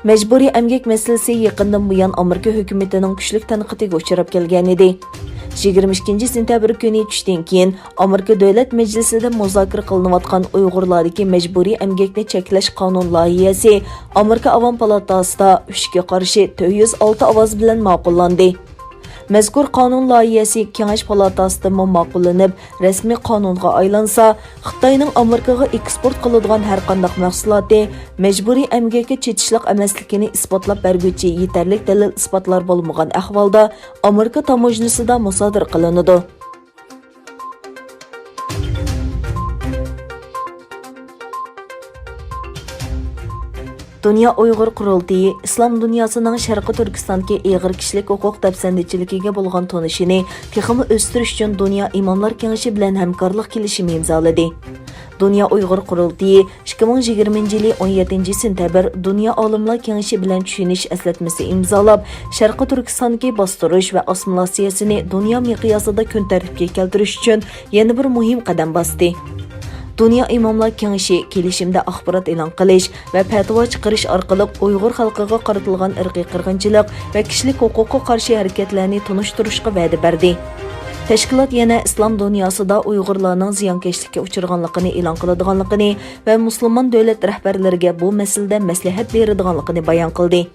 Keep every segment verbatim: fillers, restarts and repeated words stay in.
مەجبۇرىي ئەمگەك مەسىلىسى يېقىندىن بۇيان ئامېرىكا ھۆكۈمىتىنىڭ كۈچلۈك تەنقىدىگە ئۇچراپ كەلگەنىدى. يىگىرمە ئىككىنچى سېنتەبىر كۈنى چۈشتىن كېيىن ئامېرىكا دۆلەت مەجلىسىدە مۇزاكىرە قىلىنىۋاتقان ئۇيغۇرلاردىكى مەجبۇرىي ئەمگەكنى چەكلەش قانۇن لايىھەسى ئامېرىكا ئاۋام پالاتاسىدا ئۈچكە قارشى تۆت يۈز ئالتە ئاۋاز بىلەن ماقۇللاندى. مەزكۇر قانۇن لايىھەسى كېڭەش پالاتاسىدىمۇ ماقۇللىنىپ، رەسمىي قانۇنغا ئايلانسا، خىتاينىڭ ئامېرىكىغا ئېكسپورت قىلىدىغان ھەرقانداق مەھسۇلاتى مەجبۇرىي ئەمگەككە چېتىشلىق ئەمەسلىكىنى ئىسپاتلاپ بەرگۈچى يېتەرلىك دەلىل-ئىسپاتلار بولمىغان ئەھۋالدا ئامېرىكا تاموژنىسىدا مۇسادىرە قىلىنىدۇ. دۇنيا ئۇيغۇر قۇرۇلتىيى ئىسلام دۇنياسىنىڭ شەرقىي تۈركىستاندىكى ئېغىر كىشىلىك ھوقۇق دەپسەندىچىلىكىگە بولغان تونۇشىنى تېخىمۇ ئۆستۈرۈش ئۈچۈن دۇنيا ئىماملار كېڭىشى بىلەن ھەمكارلىق كېلىشىمى ئىمزالىدى. دۇنيا ئۇيغۇر قۇرۇلتىيى ئىككى مىڭ يىگىرمىنچى يىلى ئون يەتتىنچى سېنتەبىر دۇنيا ئالىملار كېڭىشى بىلەن چۈشىنىش ئەسلەتمىسى ئىمزالاپ، شەرقىي تۈركىستاندىكى باستۇرۇش ۋە ئاسسىمىلياتسىيەسىنى دۇنيا مىقياسىدا كۈن تەرتىپكە كەلتۈرۈش ئۈچۈن يەنە بىر مۇھىم قەدەم باستى. دۇنيا ئىماملار كېڭىشى كېلىشىمدە ئاخبارات ئېلان قىلىش ۋە پەتىۋا چىقىرىش ئارقىلىق ئۇيغۇر خەلقىگە قارىتىلغان ئىرقىي قىرغىنچىلىق ۋە كىشىلىك ھوقۇققا قارشى ھەرىكەتلەرنى تونۇشتۇرۇشقا ۋەدە بەردى. تەشكىلات يەنە ئىسلام دۇنياسىدا ئۇيغۇرلارنىڭ زىيانكەشلىككە ئۇچرىغانلىقىنى ئېلان قىلىدىغانلىقىنى ۋە مۇسۇلمان دۆلەت رەھبەرلىرىگە بۇ مەسىلىدە مەسلىھەت بېرىدىغانلىقىنى بايان قىلدى.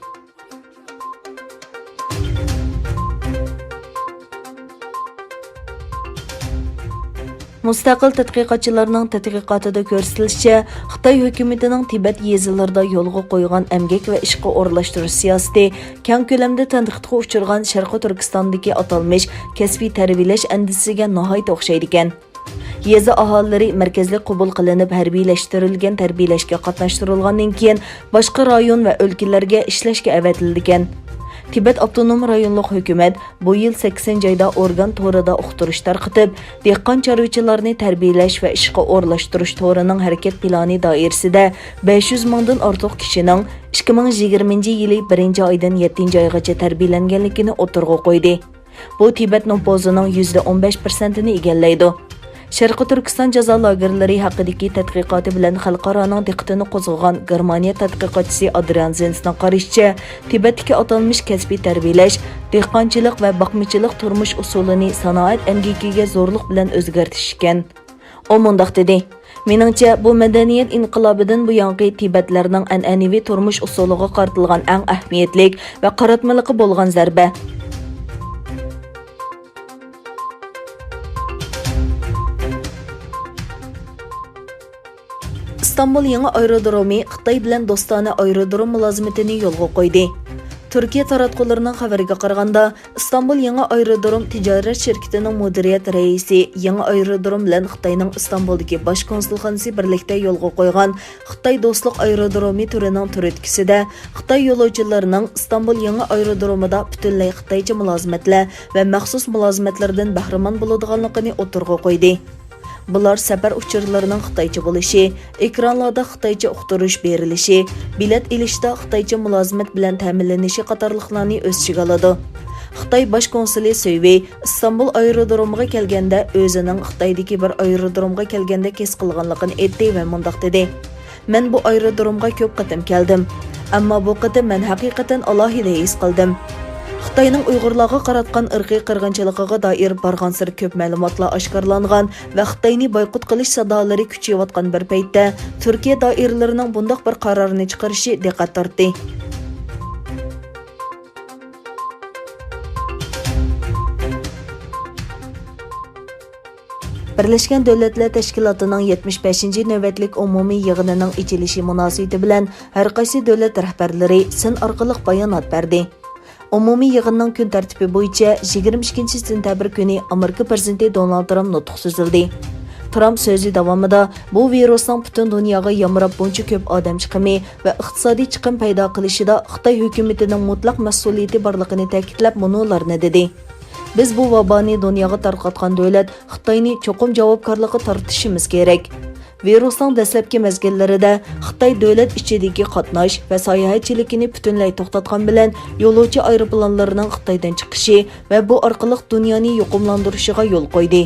مۇستەقىل تەتقىقاتچىلارنىڭ تەتقىقاتىدا كۆرسىتىلىشىچە، خىتاي ھۆكۈمىتىنىڭ تىبەت يېزىلىرىدا يولغا قويغان ئەمگەك ۋە ئىشقا ئورۇنلاشتۇرۇش سىياسىتى كەڭ كۆلەمدە تەنقىدقا ئۇچرىغان شەرقىي تۈركىستاندىكى ئاتالمىش كەسپىي تەربىيەلەش ئەندىزىسىگە ناھايىتى ئوخشايدىكەن. يېزا ئاھالىلىرى مەركەزلىك قوبۇل قىلىنىپ، ھەربىيلەشتۈرۈلگەن تەربىيەلەشكە قاتناشتۇرۇلغاندىن كېيىن، باشقا رايون ۋە ئۆلكىلەرگە ئىشلەشكە ئەۋەتىلىدىكەن. تىبەت ئاپتونوم رايونلۇق ھۆكۈمەت بۇ يىل سەككىزىنچى ئايدا ئورگان تورىدا ئۇقتۇرۇش تارقىتىپ، دېھقان چارۋىچىلارنى تەربىيەلەش ۋە ئىشقا ئورۇنلاشتۇرۇش تورىنىڭ ھەرىكەت پىلانى دائىرىسىدە بەش يۈز مىڭدىن ئارتۇق كىشىنىڭ ئىككى مىڭ يىگىرمىنچى يىلى بىرىنچى ئايدىن يەتتىنچى ئايغىچە تەربىيەلەنگەنلىكىنى ئوتتۇرىغا قويدى. بۇ تىبەت نوپۇزىنىڭ يۈزدە ئون بەش پىرسەنتىنى ئىگىلەيدۇ. شەرقىي تۈركىستان جازا لاگېرلىرى ھەققىدىكى تەتقىقاتى بىلەن خەلقئارانىڭ دىققىتىنى قوزغىغان گېرمانىيە تەتقىقاتچىسى ئادرىيان زېنسنىڭ قارىشىچە، تىبەتتىكى ئاتالمىش كەسپىي تەربىيەلەش، دېھقانچىلىق ۋە باقمىچىلىق تۇرمۇش ئۇسۇلىنى سانائەت ئەمگىكىگە زورلۇق بىلەن ئۆزگەرتىش ئىكەن. ئۇ مۇنداق دېدى، مېنىڭچە، بۇ مەدەنىيەت ئىنقىلابىدىن بۇيانقى تىبەتلەرنىڭ ئەنئەنىۋى تۇرمۇش ئۇسۇلىغا قارىتىلغان ئەڭ ئەھمىيەتلىك ۋە قاراتمىلىقى بولغان زەربە. ئىستانبۇل يېڭى ئايرودرومى خىتاي بىلەن دوستانە ئايرودروم مۇلازىمىتىنى يولغا قويدى. تۈركىيە تاراتقۇلىرىنىڭ خەۋىرىگە قارىغاندا، ئىستانبۇل يېڭى ئايرودروم تىجارەت شىركىتىنىڭ مۇدىرىيەت رەئىسى يېڭى ئايرودروم بىلەن خىتاينىڭ ئىستانبۇلدىكى باش كونسۇلخانىسى بىرلىكتە يولغا قويغان خىتاي دوستلۇق ئايرودرومى تۈرىنىڭ تۈرتكىسىدە، خىتاي يولۇچىلىرىنىڭ ئىستانبۇل يېڭى ئايرودرومىدا پۈتۈنلەي خىتايچە مۇلازىمەتلەر ۋە مەخسۇس مۇلازىمەتلەردىن بەھرىمەن بولىدىغانلىقىنى ئوتتۇرىغا قويدى. بۇلار سەپەر ئۇچۇرلىرىنىڭ خىتايچە بولۇشى، ئېكرانلاردا خىتايچە ئۇقتۇرۇش بېرىلىشى، بېلەت ئېلىشتا خىتايچە مۇلازىمەت بىلەن تەمىنلىنىشى قاتارلىقلارنى ئۆز ئىچىگە ئالىدۇ. خىتاي باش كونسۇلى سۈي ۋېي ئىستانبۇل ئايرودرومىغا كەلگەندە ئۆزىنىڭ خىتايدىكى بىر ئايرودرومغا كەلگەندەك ھېس قىلغانلىقىنى ئېيتتى ۋە مۇنداق دېدى، مەن بۇ ئايرودرومغا كۆپ قېتىم كەلدىم، ئەمما بۇ قېتىم مەن ھەقىقەتەن ئالاھىدە ھېس قىلدىم. خىتاينىڭ ئۇيغۇرلارغا قاراتقان ئىرقىي قىرغىنچىلىقىغا دائىر بارغانسېرى كۆپ مەلۇماتلار ئاشكارىلانغان ۋە خىتاينى بايقۇت قىلىش سادالىرى كۈچىيىۋاتقان بىر پەيتتە، تۈركىيە دائىرىلىرىنىڭ بۇنداق بىر قارارنى چىقىرىشى دىققەت تارتتى. بىرلەشكەن دۆلەتلەر تەشكىلاتىنىڭ يەتمىش بەشىنچى نۆۋەتلىك ئومۇمىي يىغىنىنىڭ ئېچىلىشى مۇناسىۋىتى بىلەن ھەر قايسى دۆلەت رەھبەرلىرى سىن ئارقىلىق بايانات بەردى. ئومۇمىي يىغىننىڭ كۈن تەرتىپى بويىچە يىگىرمە ئىككىنچى سېنتەبىر كۈنى ئامېرىكا پىرېزىدېنتى دونالد ترامپ نۇتۇق سۆزلىدى. ترامپ سۆزى داۋامىدا بۇ ۋىرۇسنىڭ پۈتۈن دۇنياغا يامراپ بۇنچە كۆپ ئادەم چىقىمى ۋە ئىقتىسادىي چىقىم پەيدا قىلىشىدا خىتاي ھۆكۈمىتىنىڭ مۇتلەق مەسئۇلىيىتى بارلىقىنى تەكىتلەپ مۇنۇلارنى دېدى. بىز بۇ ۋابانى دۇنياغا تارقاتقان دۆلەت خىتاينى چوقۇم جاۋابكارلىققا تارتىشىمىز كېرەك. ۋىرۇسنىڭ دەسلەپكى مەزگىللىرىدە خىتاي دۆلەت ئىچىدىكى قاتناش ۋە ساياھەتچىلىكىنى پۈتۈنلەي توختاتقان بىلەن يولۇچى ئايروپىلانلىرىنىڭ خىتايدىن چىقىشى ۋە بۇ ئارقىلىق دۇنيانى يۇقۇملاندۇرۇشىغا يول قويدى.